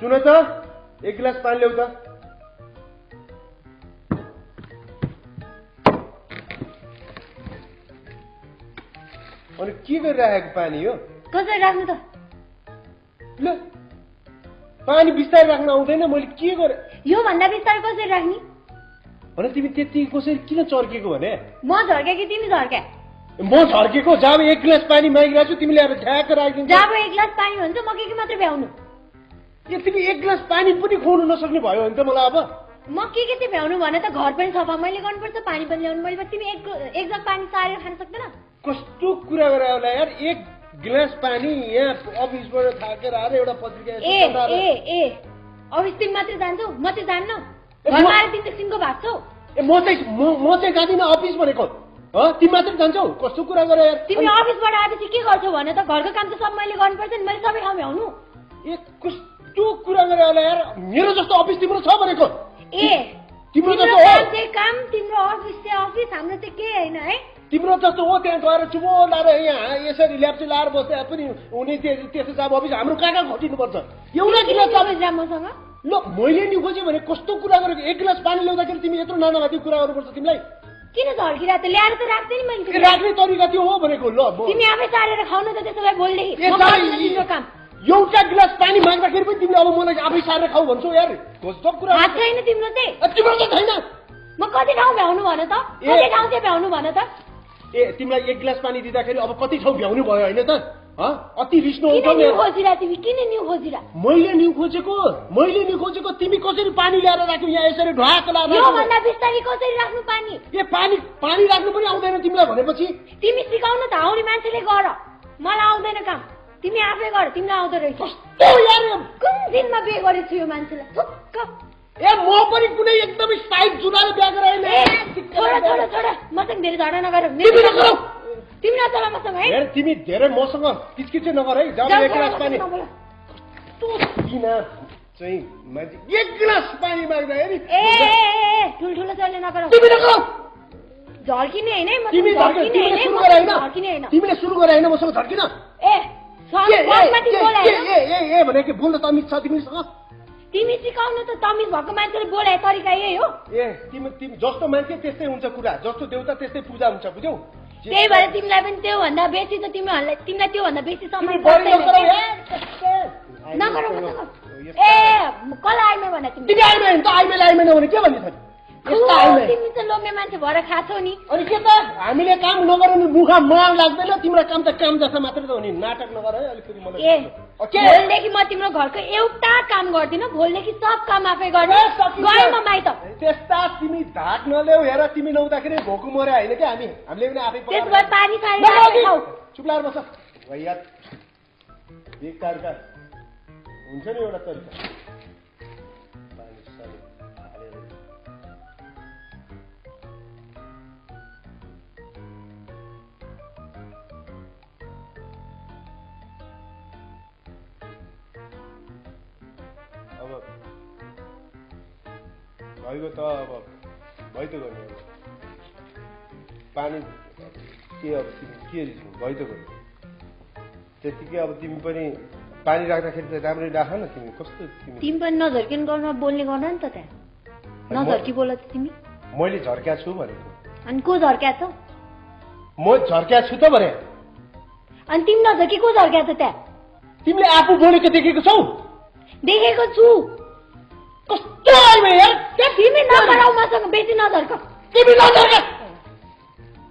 सुन त एक गिलास पानी ल्याउ त अनि के गरिरहेको पानी हो कसरी राख्नु त ल पानी बिस्तारै राख्न आउँदैन मैले के गरे यो भन्दा बिस्तारै कसरी राख्ने भने तिमी त्यति कसरी किन चर्केको भने म झर्के कि तिमी झर्के म झर्केको जब एक गिलास पानी मागिरहेको छु तिमीले अब ठ्याक्क राखिदिन्छ जब एक गिलास पानी भन्छ म के मात्र भ्याउनु ए तिमी एक गिलास पानी पनि खुवाउनु नसक्ने भयो भने त मलाई अब म के चाहिँ भ्याउनु भने त घर पनि सफा मैले गर्नुपर्छ पानी पनि ल्याउनु मैले तिमी एक जग पानी सारेर खान सक्दैन कस्तो कुरा गरे होला यार एक गिलास पानी यहाँ अफिसबाट थाकेर आएर एउटा पत्रिका अफिस तिमी मात्रै जान्छौ म चाहिँ जान्न घरमा आएर तिमी त सिङ्गो भएको छौ ए म चाहिँ जाँदिनँ अफिस भनेको तिमी मात्रै जान्छौ कस्तो कुरा गरे यार तिमी अफिसबाट आएपछि के गर्छौ भने त घरको काम त सब मैले गर्नुपर्छ नि मैले सबै ठाउँ भ्याउनु ए कस्तो कुरा गरे होला यार मेरो जस्तो अफिस तिम्रो छ भनेको तिम्रो जस्तो हो काम तिम्रो अफिस चाहिँ अफिस हाम्रो चाहिँ के हैन है तिम्रो जस्तो हो त्यहाँ गएर चुबो लाएर यहाँ यसरी ल्याप्चे लाएर बस्दा पनि हुने त्यसो चाहिँ अफिस हाम्रो कहाँ खटिनुपर्छ एउटा गिलास मसँग ल मैले नि खोजेँ भने कस्तो कुरा गरेको एक गिलास पानी ल्याउँदाखेरि तिमी यत्रो नानाभाती कुरा गर्नुपर्छ तिमीलाई किन झर्किरा त ल्याएर त राख्दै नि मैले राख्ने तरिका त्यो हो भनेको ल तिमी आफै सारेर खाउन त त्यसो भए भोलिदेखि काम एउटा गिलास पानी माग्दाखेरि पनि तिमीले अब मलाई आफै सारेर खाऊ भन्छौ यार कस्तो कुरा छैन तिम्रो चाहिँ तिम्रो त छैन म कति ठाउँ भ्याउनु भन त कति ठाउँ चाहिँ भ्याउनु भन त ए तिमीलाई एक गिलास पानी दिँदाखेरि अब कति ठाउँ भ्याउनु भयो होइन त अति रिस्नु खोजिरा तिमी किन न्यू खोजिरा मैले न्यू खोजेको तिमी कसरी पानी ल्याएर राख्यौ यहाँ यसरी ढाक लाएर यो भन्दा बिस्तारै कसरी राख्नु पानी ए पानी राख्नु पनि आउँदैन तिमीलाई भनेपछि तिमी सिकाउन त आउने मान्छेले गर मलाई आउँदैन काम तिमी आफै गर तिमीलाई आउँदो रहेछ कस्तो यार कुन दिनमा बिहे गरेछु यो मान्छेलाई थुक्क ए म पनि कुनै एकदमै साइड जुनाले बिहे गराएँ छोड मसँग धेरै झगडा नगर तिमी नचल मसँग है तिमी धेरै मसँग किचकिच नगर है जब एक गिलास पानी चाहिँ मान्छे एक गिलास पानी माग्दाखेरि ए ठुल्ठुलो चल्ने नगर तिमी नगर झर्किने हैन म झर्किने हैन तिमीले सुरु गरे हैन मसँग झर्किन ए भनेको बोल्न तमिज छ तिमीसँग तिमी सिकाउनु त तमिज भएको मान्छेले बोलाए तरिका यही हो ए तिमी जस्तो मान्छे त्यस्तै हुन्छ कुरा जस्तो देउता त्यस्तै पूजा हुन्छ बुझ्यौ त्यही भएर तिमीलाई पनि त्यो भन्दा बेसी त तिमीलाई त्यो भन्दा बेसी समय नगर ए कल आइमे भने तिमी आइमे त आइमे भने के भन्ने छ तिमी त लोग्ने मान्छे भएर खाछौ नि अनि के त हामीले काम नगरौँ मुखा मार लाग्दैन तिम्रो काम त काम जस्तो मात्रै त हो नि नाटक नगर है अलिकति मलाई भोलिदेखि म तिम्रो घरको एउटा काम गर्दिनँ भोलिदेखि सब काम आफै गर्ने गए म माइत त्यस्ता तिमी धाक नल्याउ हेर तिमी नहुँदाखेरि भोको मरे होइन क्या हामीले पनि आफै त्यसो भए पानी खाएर खाऊ चुप लाएर बस भैया बेकारका हुन्छ नि एउटा तरिका भइगयो त अब भइ त गर्ने अब पानी के अब के भइ त गर्ने त्यतिकै अब तिमी पनि पानी राख्दाखेरि त राम्ररी राख न तिमी कस्तो तिमी पनि नझर्किन गर्न बोल्ने गर्न नि त त्यहाँ नझर्की बोल त तिमी मैले झर्क्या छु भनेको अनि को झर्क्या छ म झर्क्या छु त भने अनि तिमी नझर्की को झर्क्या छ त्यहाँ तिमीले आफू बोलेको देखेको छौ देखेको छु कस्तो आइमे यार तिमी नगराउ मसँग बेसी नझर्क तिमी नझर्क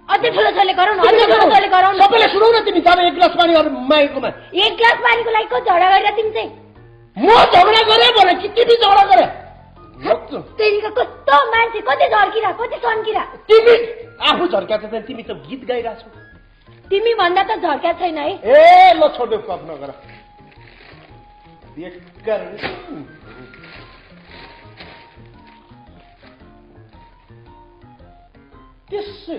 अझै ठुलो छोले गरौ न अझै ठुलो छोले गरौ न सबैले सुनौ न तिमी जब एक गिलास पानी मागेकोमा एक गिलास पानीको लागि को झगडा गरेर तिमी चाहिँ म झगडा गरे भने कि तिमी झगडा गरे तेरीको कस्तो मान्छे कति झर्किरा कति सन्किरा तिमी आफू झर्क्या छ तिमी त गीत गाइरहेको छौ तिमी भन्दा त झर्क्या छैन है ए ल छोड्नु कफ नगर बेकार त्यसै